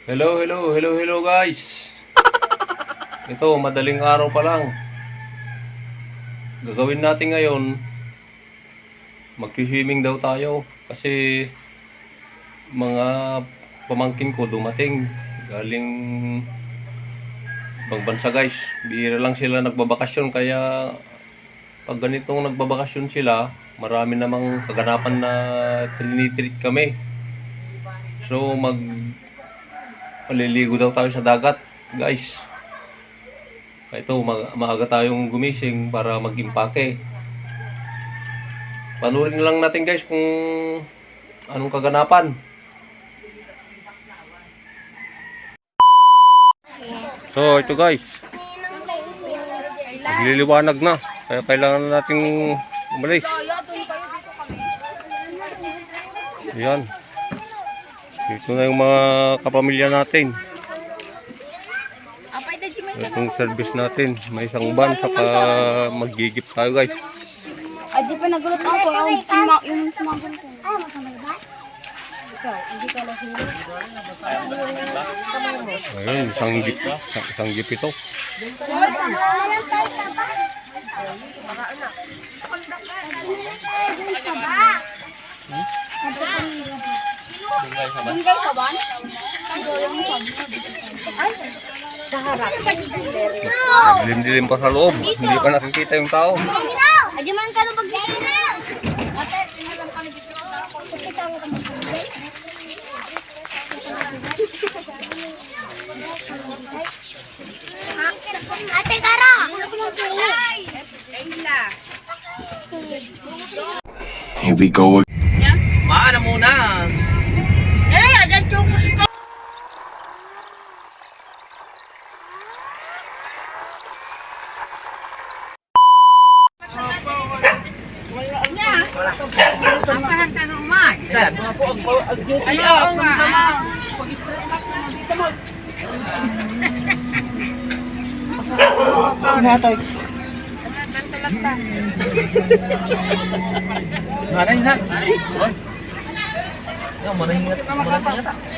Hello guys. Ito, madaling araw pa lang. Gagawin natin ngayon, mag-swimming daw tayo kasi mga pamangkin ko dumating galing ibang bansa guys. Bihira lang sila nagbabakasyon kaya pag ganitong nagbabakasyon sila, marami namang kaganapan na trinitreat kami. So maliligo daw tayo sa dagat, guys. Ito, maaga tayong gumising para mag-impake. Panurin lang natin guys kung anong kaganapan. So ito guys, nagliliwanag na, kaya kailangan nating umalis. Ayan. Ito na yung mga kapamilya natin. Itong service natin. May isang van, saka mag-gigip tayo guys. Ay, di pa nagulot ako. Yung sumagun ko. Ikaw, hindi ka lang sila. Ayun, isang jeep ito. Bungay sa ban? Ay, sa harap. Dilim-dilim pa sa loob. Hindi pa nakikita yung tao. Ajuman ka lang mag-dito. Ate, pinalang kami dito. Ate Kara! Here we go. Maana muna. Adan chungos ko.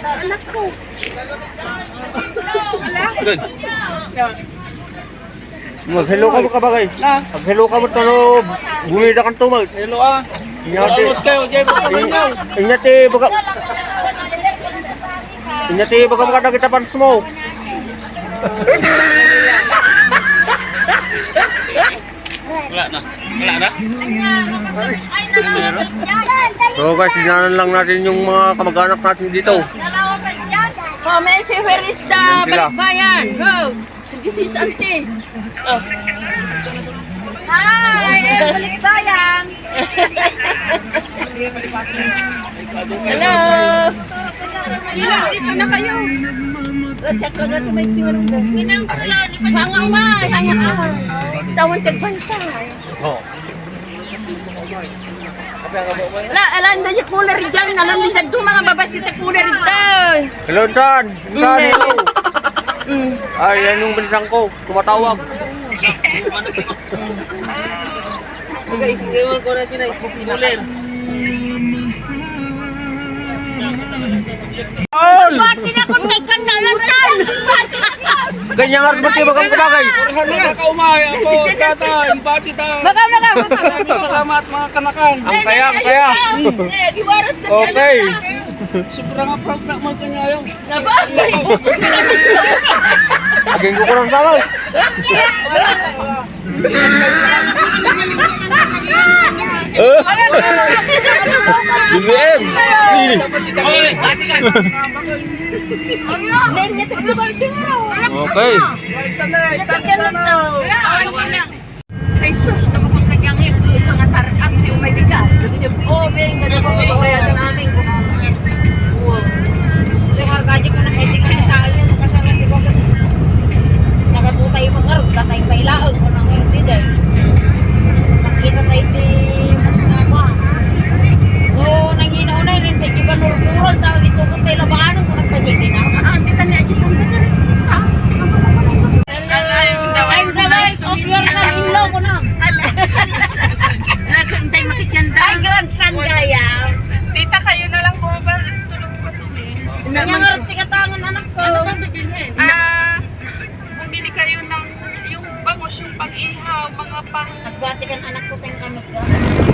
Anak ko. Good. Mag-hello ka ba guys? Mag-hello ka mo talo. Bumida kang tumal. Hello ah. Inyati baga makada kita pans mo. Wala na. So guys, sinanan lang natin yung mga kamag-anak natin dito. Mama, si where is the balikbayan? Go! This is auntie. Oh. Hi, balikbayan. Hello. Dito na kayo. Sa ko na may tiwan mo. Minang pala ni Pangaway. Tawon tagbantay. Oh. Alam na yung cooler dyan. Alam din na mga babasi sa cooler dyan. Hello, Chan! Chan, hello! Ay, yan yung bilisang ko. Tumatawag. Mag-iisigawan ko natin ay popular. Bati na kung may kandalan dyan. Ganyan nga rin ba kayo bagang kabagay? Nakakaumay ako, tatay, bati tayo. Baka. Salamat mga kanakan. Ang kaya. Giwaras na Okay. Sobrang proud na mo kanya yung. Aging ko lang tawag. BBM! Okay. Ay sus, nakapaglagyang ito isang atarak di may bigat. Oh, beng, nagpapabaya sa namin. Sa hargaji ko na kailangan tayo, nakasalan di ko. Nakatutay mo nga rin, tatay pailaog ko nang hindi dahil. Makita tayo di mas nga ba. No, nanginaw na yun, hindi ba nururol, tawag ito kung tayo labaanan ko ng panyagin na. Hindi tayo niya dyan sa mga resita. I'm the wife of your son-in-law ko na. Nagkantay makikanda. Ay, grandson kaya. Tita, kayo na lang bumaba. Tulog pa to eh. Nanyangarap tikatangan anak ko. Nagbatikan anak ko tayong kamot ka.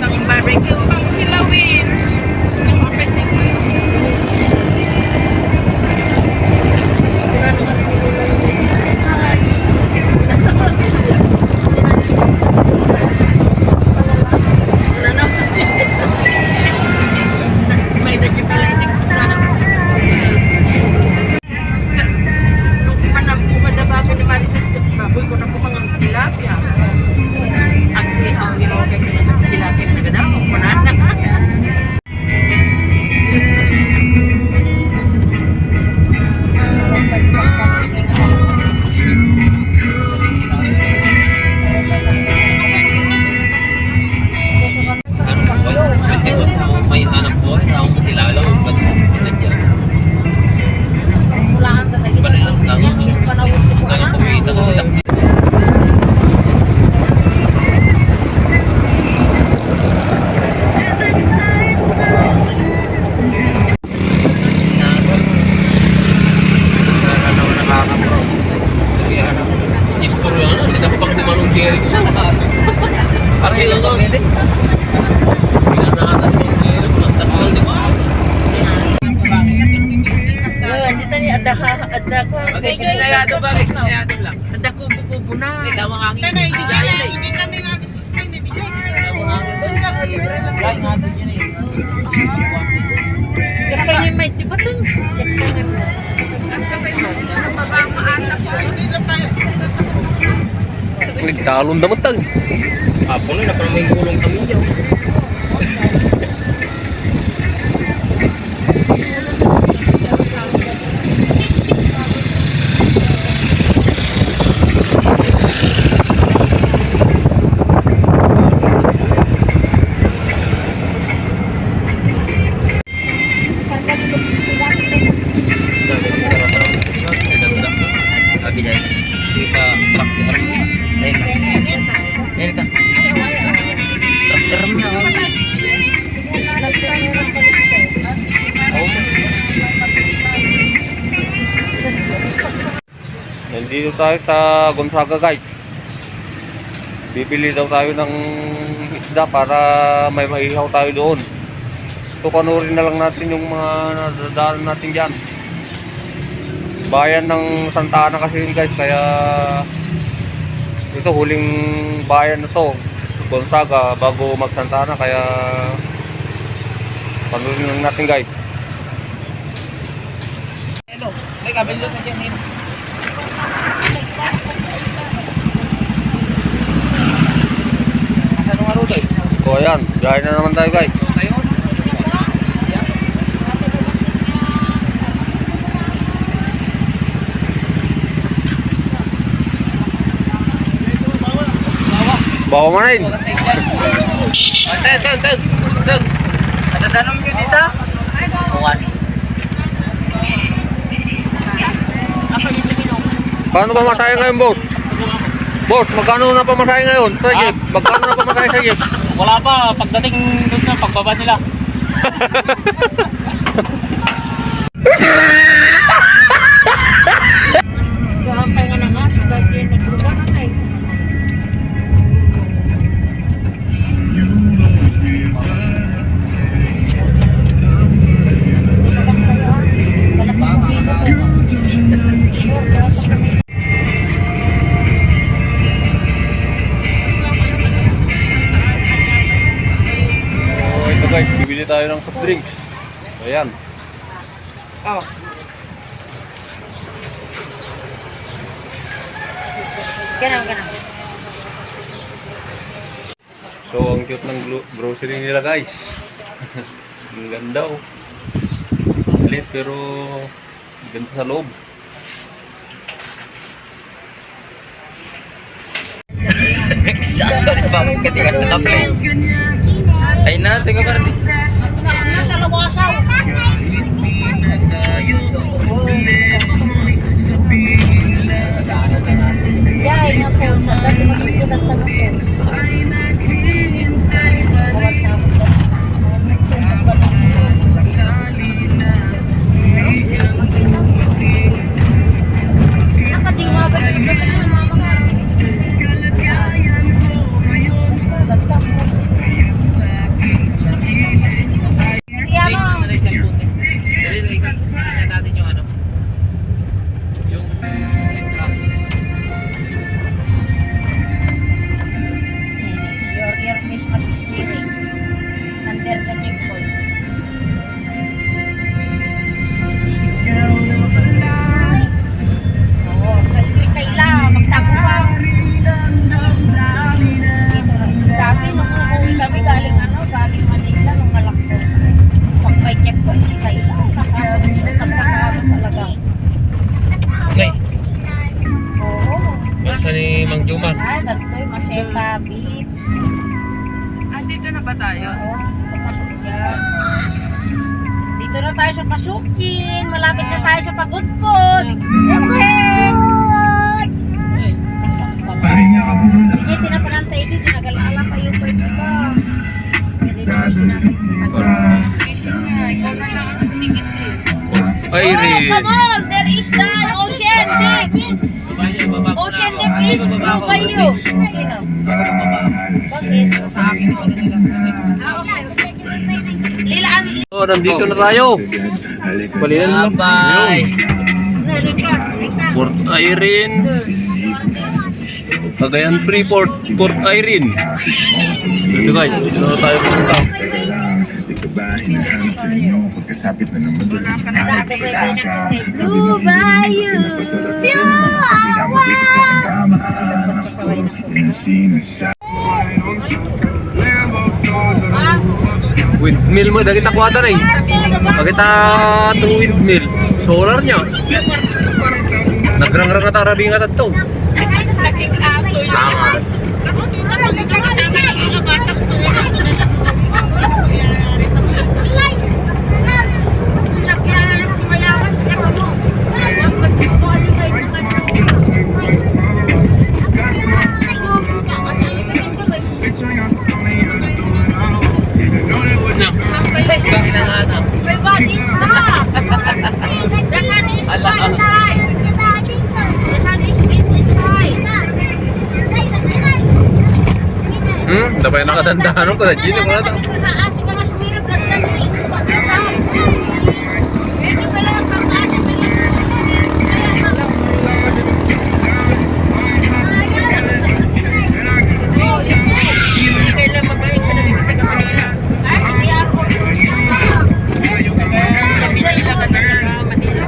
Pang barbecue, pang kilawin. Yung kapesing ko yun. Wala naman nilulay yun. Wala naman. May dadya pala yung sana. Nung kumadabago ni Marites, baboy ko na po mga tilapia. At ang ginawa kayo ng tilapia na nagadamo ko na anak. May hanap buhay na akong matilalaw. Ba't nandiyan? Mulaan sa tagit. Iba nilang tanong siya. Panawin ko po Kaya na. kumita kasi takti. Istorya na, hindi na pa pang dumanong Jerry ko sa lahat. Parang yun ako. Pinanahan ko ang Jerry ko. Ang takal, di ba? Dito ni ada ko. Okay, sinayado ba? Sinayado lang. Ada kubo-kubo na. Kita mga hangin. Hindi kami nga gusto na may bigay. Kapag yung may tibatang. Nagtalon damot tag. Apo na, na parang may gulong kami yun. Nandito tayo sa Gonzaga guys. Bibili daw tayo ng isda para may maihaw tayo doon. So panurin na lang natin yung mga nadadaanan natin dyan. Bayan ng Santa Ana kasi yun guys, kaya ito huling bayan na to, Gonzaga, bago mag Santa Ana, kaya panurin lang natin guys. Hello. May kabilo na dyan. Anong araw tayo? So ayan, biyahe na naman tayo guys. Tayo? Bawa mo na yun. Tag. Nadanom nyo dito? Paano ba masahe ngayon, boss? Boss, magkano na pa masahe ngayon? Sa jeep? Magkano na pa masahe sa jeep? Wala pa, pagdating doon na pagbaba nila. Gahampay nga na nga. Sa dati naglugar na eh. So ito guys, bibili tayo ng soft drinks. So ayan. Oh. Ganun. So ang cute ng grocery nila guys. Ang ganda oh. Lit pero ganda sa loob. Sorry pa, katingan na play. Ay na, teka para di. Nasa lawasaw. Yay, nga po. Sa dati makikita sa mga nakadiwa ba yung gabi ng mama ka? ni Mang Jumar. Ay, dato'y Maseta Beach. Dito na ba tayo? Oo, papasok dyan. Dito na tayo sa Pasukin. Malapit na tayo sa Pagudpod. Pagudpod! Kasam ka lang. Sige, tinapanantay dito. Tinagalala tayo pa ito ba? Ikaw na lang ang tigis eh. Irene. Come on! There is the ocean deep! Ocean deep is blue by you. Sino? Bakit? Sa akin ko na nila. Lilaan. Oh, nandito na tayo. Balian lang. Bye. Port Irene. Cagayan Freeport, Port Irene. Ito guys, dito na tayo pupunta. Blue by you. Windmill mo, dagita kwata na eh. Dagita ito windmill. Solar niya. Nagrang-rang na tarabi nga ito. Naging aso yun. Angas. My body is rough. The hand is inside. The hand is inside. Dapat yung nakadandahan ko na Gino ko na ito. Kailan magaling ka na dito sa Manila? Sa Manila ka na sa Manila.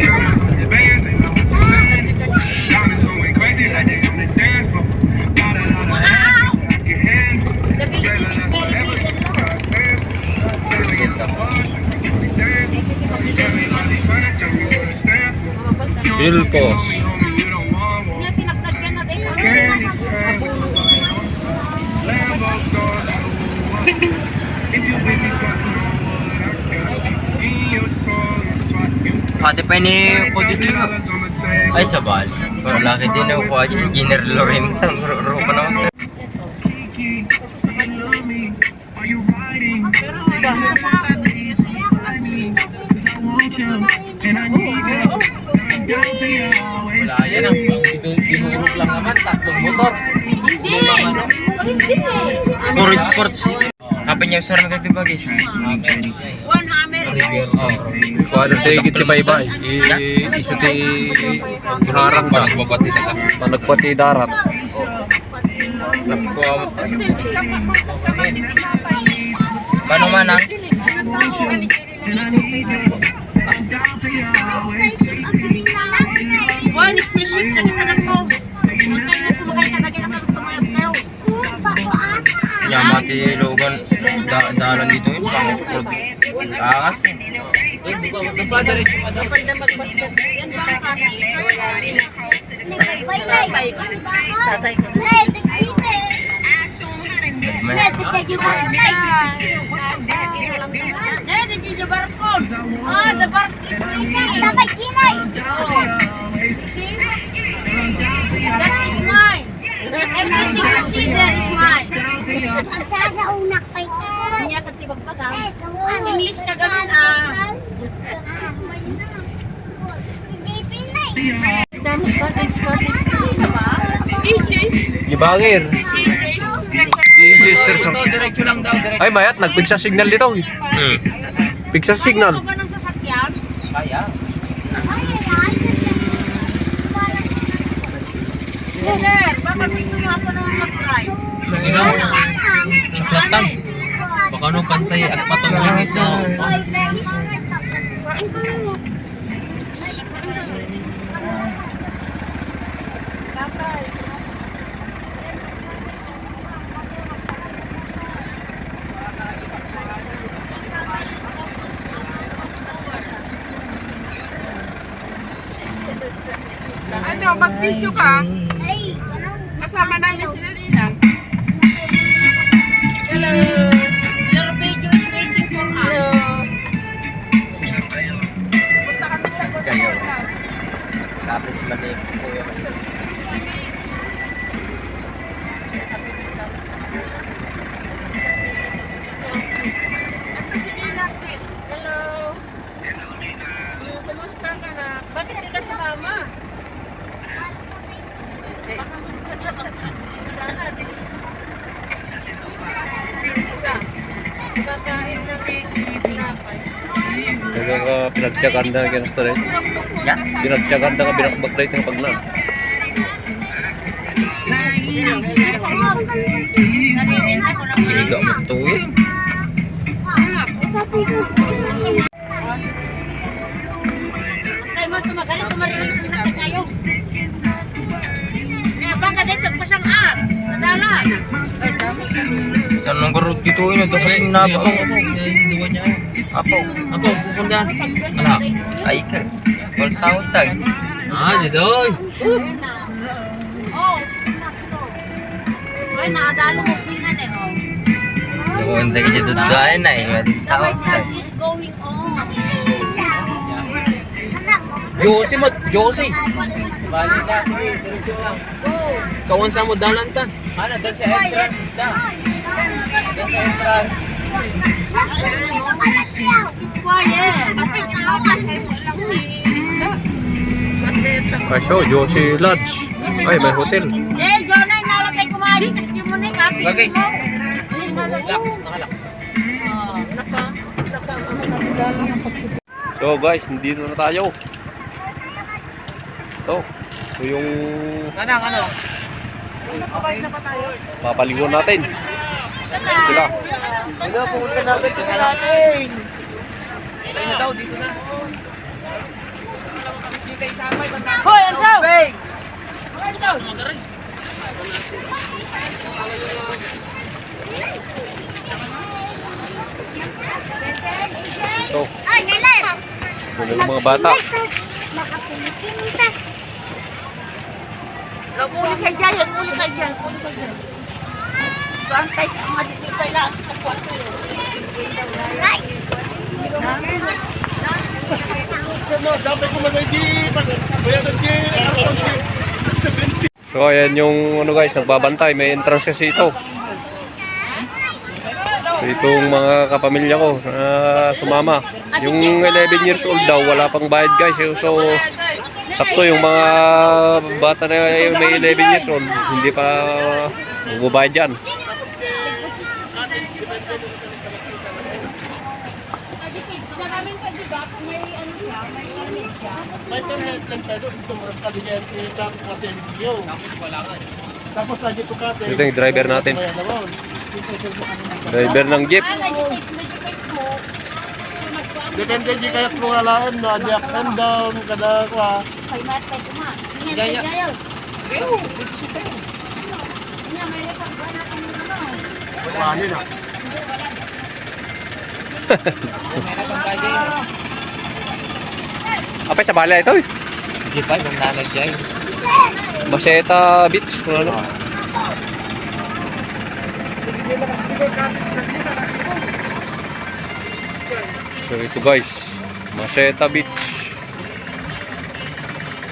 Ilpos. Pati pa ni Podis Ligo. Ay, sa Bali. Pero laki din ako po aja Engineer Lorenz ang rupa naman. Wala yan ang dinurog lang naman. Tatlong motor. Puro sports. Apa niya sa rin dito ba guys? One hammer. Kuwada tayo kitibay-bay. Isa tayo harang ka. Nagbabati na ka. Panagpati darat. Paano man ah? One spaceship na ginanak mo. Sumakay ka na ginanak sa mga Yamati Logan. Dalan dito yun. Pangit po. Angas eh. Nagpadiretso ka daw. Kapag na magbasket, yan ba ang tatay ko? The bark ah, the bark is mine. See? That is mine. Everything you see there is mine. Niya katibag pa ka. English ka ganun ah. Gibangir. Diretso lang daw. Ay, mayat. Nagpigsa signal dito. Pigsa signal. Ano ka ng sasakyan? Kaya. Sir, baka gusto mo ako nang mag-drive. Ikaw, saklatan. Baka nung pantay at patungingit sa... Ano, mag-video ka? Kasi kasama namin sila Nina. Hello. Your video is waiting for us. Hello. Punta kami sa Cotabato. Tapos mali po yung Ito si Nina. Hello. Kumusta ka na? Bakit di ka sumama? Sana din. Kakain ng tinapay. Kaya pinagtyagaan na ginusto rin. Ya. Pinagtyagaan na nga binakbak na ito ng paglan. Piliga mo ito eh. Kayo mo tumagaling, tumarin sila kayo. Eh, baka dito pa siyang nadalan. Saan nang garot dito eh. Nagkakasing na ba? Apo. Ako, susundan. Ala. Ay ka. Wal sahod tag. Di doy. Oh, snacks ay, nakadalo mo pingan eh, oh. Doon tayo dito doon na eh. Wadik The sahod white tag. light is going on. Josi mo, Josi. Balik na, sige, diretso lang. Kawan sa mo dalan ta. Ano, doon sa entrance da. Doon sa entrance. Quiet. Kasyo, Josie Lodge. Ay, may hotel. Eh, Jonay, nalatay kumain. Kasi mo na yung kapis Bagay. mo. Lock, nakalak. So guys, nandito na tayo. Ito. Ito yung Ano? papaligon natin. Sila. Ayun na daw, dito na. Hoy, Ansaw! Ito. Ito yung mga bata. Muli kay Jayan, muli kay Jayan, muli kay Jayan. Saan tayo ang madititay lang sa kwarto? So ayan yung ano guys, nagbabantay. May entrance kasi ito. So itong mga kapamilya ko na sumama. Yung 11 years old daw, wala pang bayad guys. So sakto yung mga bata na may 11 years old, hindi pa magbabayad dyan. Ito yung driver natin. Driver ng jeep. Depende di kayak pengelolaan na di up and down kada kwa. Kay Marta kuma. Iya, Jayan. Ano na? Apay sa bala ito eh. Di pa yung nanay dyan. Maseta Beach. Ano? So ito guys, Maseta Beach.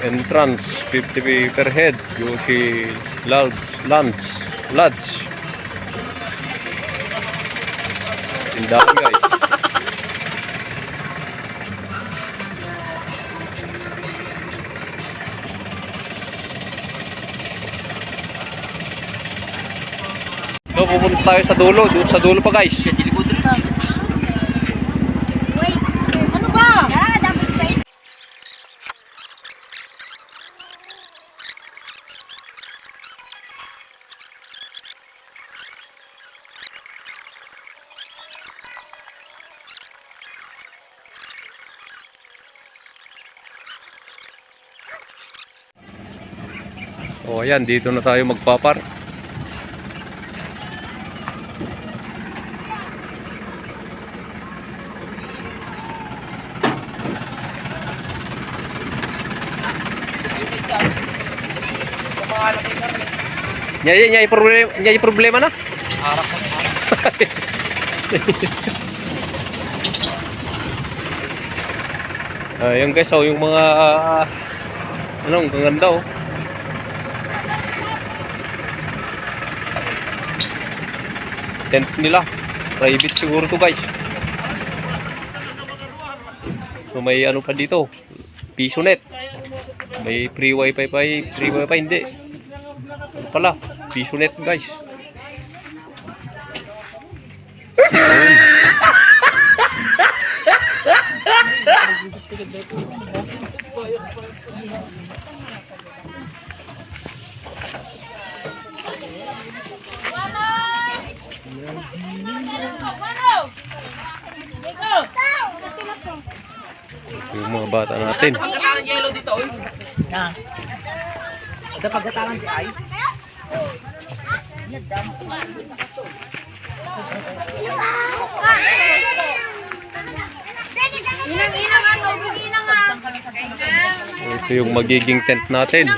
Entrance 50 per head. Yoshi Lodge. Tindahan guys. So pupunta tayo sa dulo. Doon sa dulo pa guys. Dilikutan na. Ano ba? So ayan, dito na tayo magpapar. Nya problema na. Harap ko. Ayan guys, yung mga ang ganda oh. Tent nila. Private siguro to guys. So may ano pa dito. Pisonet. May free wifi pa, free wifi hindi. Ano pala? Pisonet guys. Yung mga bata natin. Pagkatangan yellow dito, oy. Ada pagkatangan si Ay. Inang ano, inang nga. Ito yung magiging tent natin.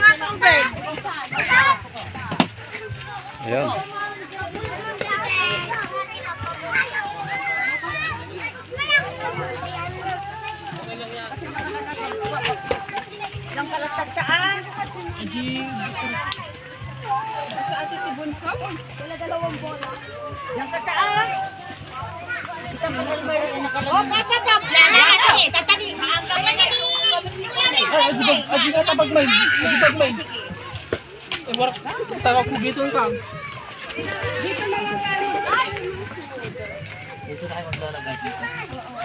Ayan. Ilang kalatag saan? Ilang kataan? Kita mo na mayroon na kalatag. Oh, papapap! Sige, tatagi. Hanggang na ni.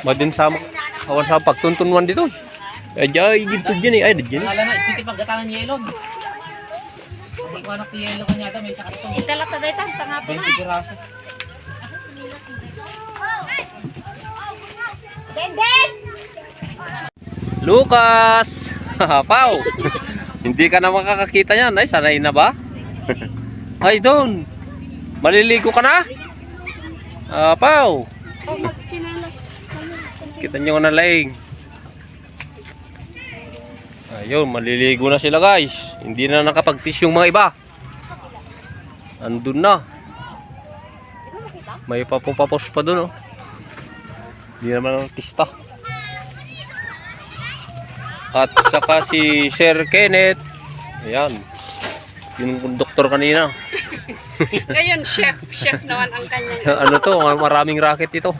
Madin sama. Awan sa pagtuntunwan dito. Ajay, dito dyan eh. Ay, dyan. Wala na, ito pagkatangan yellow. Hindi ko anak ni yellow kanya ito, may sakit ito. Italata na ito, tanga po na. 20 piraso. Denden! Lucas! Pau! Hindi ka na makakakita yan. Ay, sanay na ba? Ay, doon. Maliligo ka na? Pau! Kita nyo na laing. Ayun, maliligo na sila guys. Hindi na nakapag-tis yung mga iba. Andun na. May papapos pa dun oh. Hindi naman artista. At saka si Sir Kenneth. Ayan. Yung doktor kanina. Ngayon, chef naman ang kanyang. Ano to, maraming racket ito.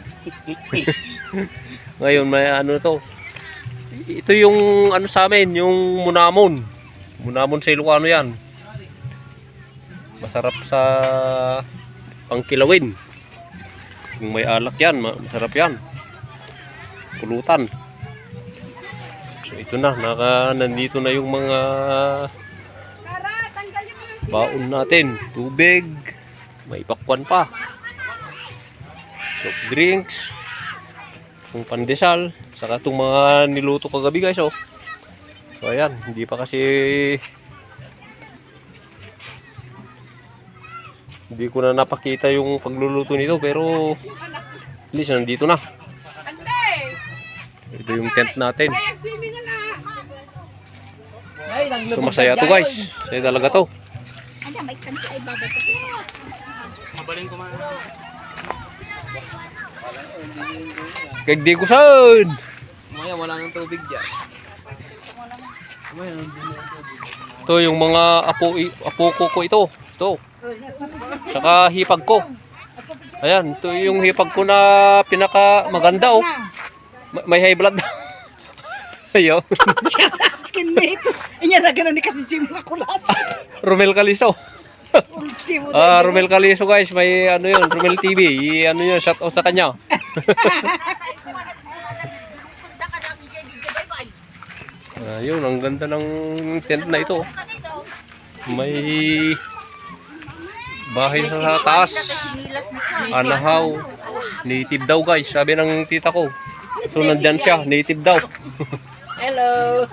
Ngayon may ano to. Ito yung ano sa amin, yung munamon. Munamon sa Ilocano yan. Masarap sa pangkilawin. Kung may alak yan, masarap yan. Pulutan. So ito na, nandito na yung mga baon natin. Tubig, may pakwan pa. Soft drinks, yung pandesal, saka itong mga niluto kagabi guys oh. So ayan, hindi pa kasi hindi ko na napakita yung pagluluto nito pero at least nandito na. Ito yung tent natin. So masaya to guys. Masaya talaga to. Ano, may kanto ay babay kasi. Mabaling ko man. Kag di ko sad. Maya, wala nang tubig dyan. Ito yung mga apo ko ito. Ito. Saka hipag ko. Ayan, ito yung hipag ko na pinaka maganda oh. May high blood. Ayaw. Kinito. Inya na ganun ni kasi simula ko lahat. Romel Caliso. Romel Caliso guys, may ano yun, Romel TV. Ano yun, shout out sa kanya. Ayun, ang ganda ng tent na ito. May bahay sa taas. Anahaw. Native daw guys, sabi ng tita ko. So nandyan siya, native daw. Hello.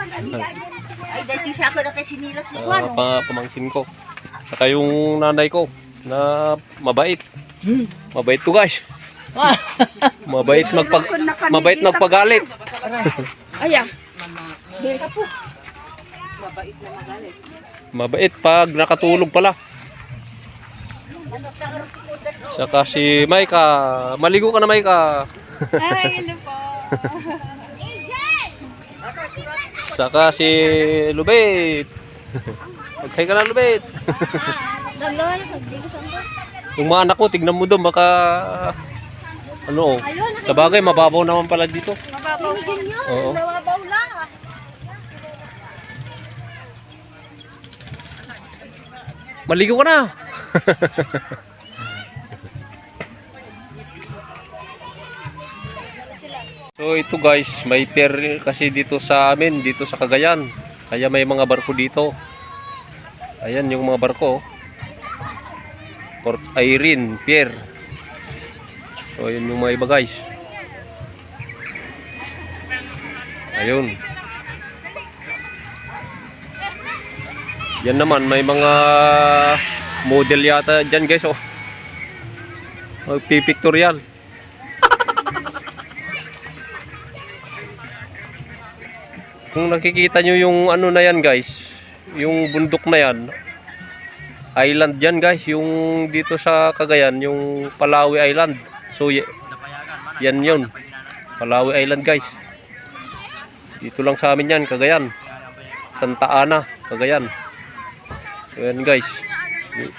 Ay, dahil siya ako na kay sinilas ni Juan. Pamangkin ko. Saka yung nanay ko na mabait. Mabait to guys. Mabait magpagalit. Aya. Dito po. Mabait na magalit. Mabait pag nakatulog pala. Saka si Maika. Maligo ka na, Maika. Ay, hello po. Saka si Lubet. Magkay ka na, Lubet. Dalawa na pagdigo sa Yung mga anak ko, tignan mo doon, baka ano, sa bagay, mababaw naman pala dito. mababaw po. Oo. Nawabaw lang. Maligo ka na. So ito guys, may pier kasi dito sa amin, dito sa Cagayan. Kaya may mga barko dito. Ayan yung mga barko. Port Irene Pier. So ayun yung mga iba guys. Ayun. Yan naman, may mga model yata dyan guys. Oh. Magpipictorial. Kung nakikita nyo yung ano na yan guys, yung bundok na yan, island yan guys, yung dito sa Cagayan, yung Palawi Island. So yan yun, Palawi Island guys. Dito lang sa amin yan, Cagayan, Santa Ana, Cagayan. So yan guys,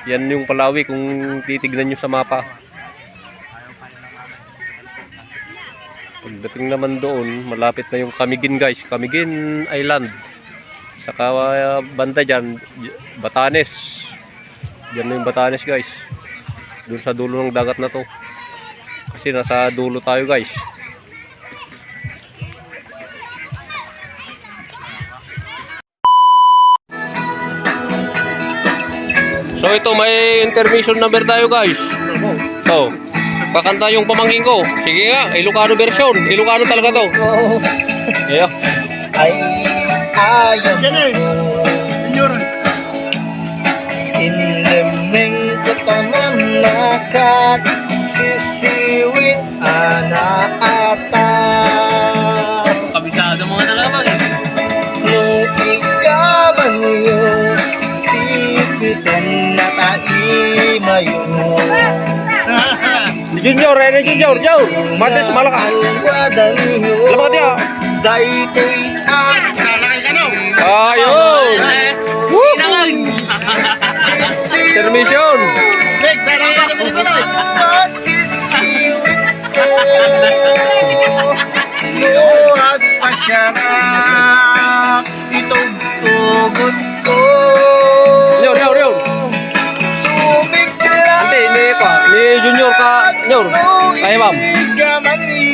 yan yung Palawi kung titignan nyo sa mapa. Pagdating naman doon, malapit na yung Camiguin guys, Camiguin Island. Saka banda dyan, Batanes. Diyan na yung Batanes guys. Doon sa dulo ng dagat na to. Kasi nasa dulo tayo guys. So ito, may intermission number tayo guys. So, kakanta yung pamangkin ko. Sige nga, Ilocano version. Ilocano talaga to. Yeah. Ay, ayaw Senyor. Inlemeng katamamat sisiwit anaata Kabisado mga talabang eh. Nung ikaman yun sipitan na taimayo Junior, Rene Junior, Jauh. Mati semalak. alwadan yun Lamat ya. Daytoy asisiwit Ayun. Intermission. Masisiwit ko Muhag pa siya na Itugtugot ko Nyor, Nyor, Nyor. Sumipla Nanti, ini pa. Ni Junior ka, Nyor. Kaya ma'am.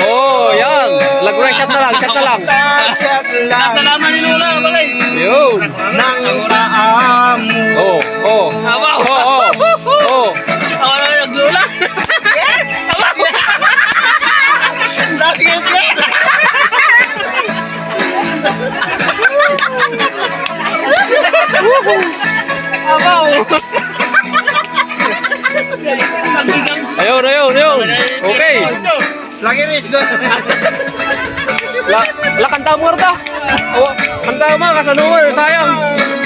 Oh, yan. Lagu na, shot na lang, shot na lang. Salamat ni Lola, balay. Yun. Nang paamo Oh, oh. Abaw. Oh, oh. Oh. Ako na yung Lola. Ayun, ayun, ayun. Okay. Lagi rin good La kanta mo rin ta. Oh, kanta mo, kasanuman, sayang.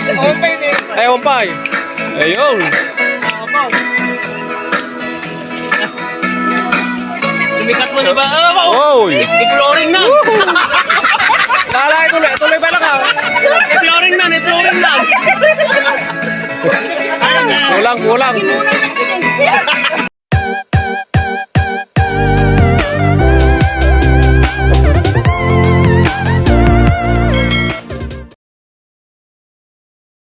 Open eh Ayun pa eh. Ayun. Sumikat mo na ba? Abaw. Oy. I-flooring na. Lala, tuloy ba lang ka? I-flooring na, i-flooring na. Kulang.